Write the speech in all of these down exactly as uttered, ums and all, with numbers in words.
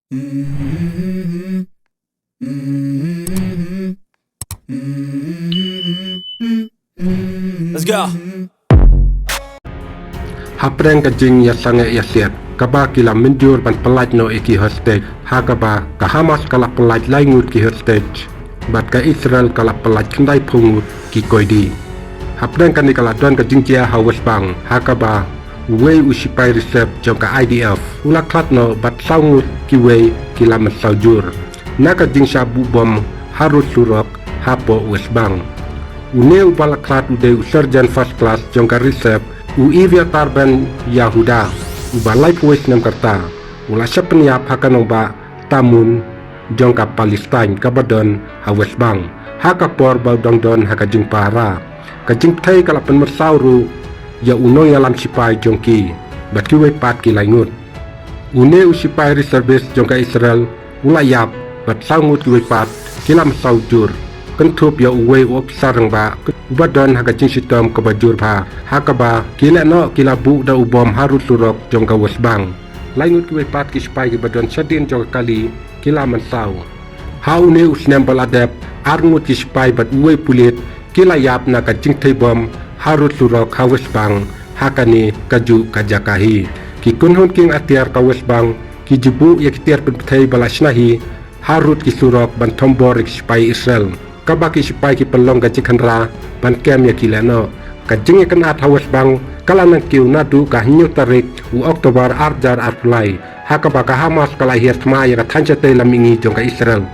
Let's go. Hapdeng ka jingïasangeh ïasiat kaba ki la mynjur ban pyllait noh ïa ki hostage, ha kaba ka Hamas ka la pyllait lai ngut ki hostage bad ka Israel ka la pyllait khyndai phew ngut ki koidi. Hapdeng kane ka la don ka jingjia ha West Bank, ha kaba uwei u sipai reserve jong ka I D F u la khlad noh bad saw ngut kiwei ki la mynsaw jur na ka jingshah buh bom harud surok hapoh West Bank. Une uba la khlad u dei u sergeant first class jong ka reserve, u Eviatar Ben Yahuda, uba laiphew wei snem ka rta. U la shah pynïap ha ka nongbah Tamun jong ka Palestine kaba don ha West Bank, ha ka por ba u dang don ha ka jingpahara. Ka jingpyrthei ka la pynmynsaw ruh ïa u nongïalam sipai jong ki bad kiwei pat ki lai ngut. Une u sipai reservist jong ka Israel u la ïap bad saw ngut kiwei pat ki la mynsaw jur, kynthup ïa uwei u ophisar rangbah uba don ha ka jingshitom kaba jur bha, ha kaba ki lehnoh ki la buh da u bom harud surok jong ka West Bank. Lai ngut kiwei pat ki sipai kiba don shadien jong ka kali ki la mynsaw. Ha une u snem ba la dep, ar ngut ki sipai bad uwei pulit ki la ïap na ka jingthei bom harud surok ha West Bank ha kane kajuh ka jaka hi. Ki kynhun kieng atiar ka West Bank ki ju buh ïa ki tiar pynpyrthei ba la shna hi harud ki surok ban thombor ïa ki sipai Israel, kaba ki sipai ki pynlong ka jingkhynra ban kem ïa ki lehnoh. Ka jingïakynad ha West Bank ka la nang kiew naduh ka hynñiew tarik u October ar hajar arphew lai, ha kaba ka Hamas ka la hiar thma ïa ka thaiñ shatei lam mihngi jong ka Israel,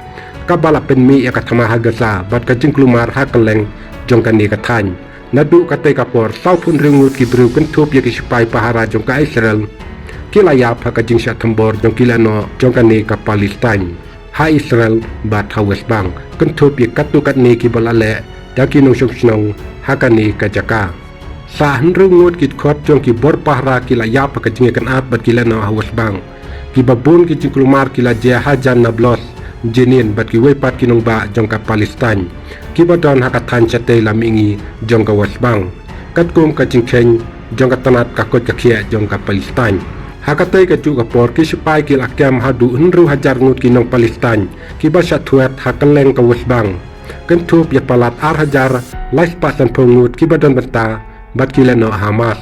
kaba la pynmih ïa ka thma ha Gaza bad ka jingkulmar ha kylleng jong kane ka thaiñ. Naduh katei ka por, sawphew hynriew ngut ki briew kynthup ïa ki sipai pahara jong ka Israel ki la ïap ha ka jingshah thombor jong ki lehnoh jong kane ka Palestine ha Israel bad ha West Bank, kynthup ïa katto katne kiba la leh da ki nongshong shnong ha kane ka jaka. Sawhynriew ngut ki dkhot jong ki bor pahara ki la ïap ha ka jingïakynad bad ki lehnoh ha West Bank. Kiba bun ki jingkulmar ki la jia hajan Nablus, Jenin bad kiwei pat ki nongbah jong ka Palestine kiba don ha ka thaiñ shatei lam mihngi jong ka West Bank, katkum ka jingkheiñ jong ka tnat ka koit ka khiah jong ka Palestine. Ha katei kajuh ka por, ki sipai ki la kem haduh hynriew hajar ngut ki nong Palestine kiba shah thwet ha kylleng ka West Bank, kynthup ïa palat ar hajar lai spah sanphew ngut kiba don bynta bad ki lehnoh Hamas.